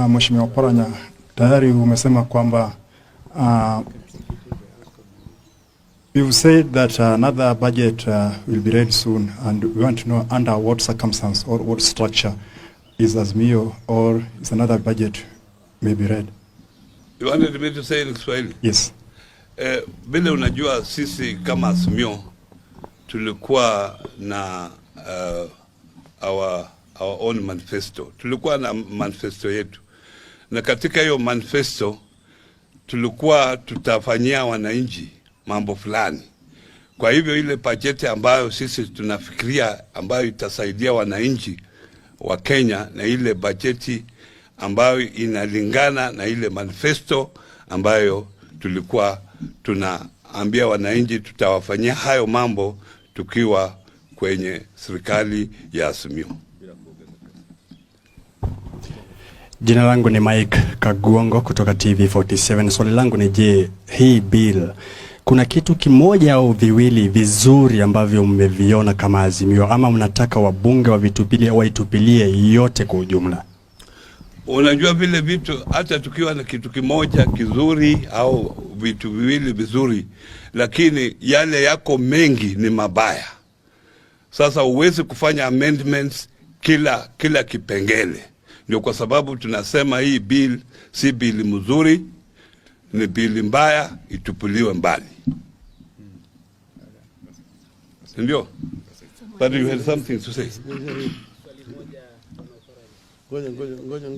Mheshimiwa Oparanya, tayari umesema kwamba you've said that another budget will be read soon, and we want to know under what circumstance or what structure is Azimio or is another budget may be read. You wanted me to say in Kiswahili? Yes. Vile unajua sisi kama Azimio tulikuwa na our own manifesto. Tulikuwa na manifesto yetu, na katika hiyo manifesto tulikuwa tutafanyia wananchi mambo fulani. Kwa hivyo ile bajeti ambayo sisi tunafikiria ambayo itasaidia wananchi wa Kenya na ile bajeti ambayo inalingana na ile manifesto ambayo tulikuwa tunaambia wananchi tutawafanyia hayo mambo tukiwa kwenye serikali ya Azimio. Jina langu ni Mike Kaguongo kutoka TV47. Swali langu ni je, hii bill kuna kitu kimoja au viwili vizuri ambavyo mmeviona kama Azimio, ama mnataka wabunge wavitupilie, waitupilie yote kwa ujumla? Unajua vile vitu, hata tukiwa na kitu kimoja kizuri au vitu viwili vizuri, lakini yale yako mengi ni mabaya. Sasa huwezi kufanya amendments kila kipengele. Ndio kwa sababu tunasema hii bill si bill mzuri, ni bill mbaya, itupiliwe mbali. Ndio? But you had something to say. Ngoja, ngoja, ngoja.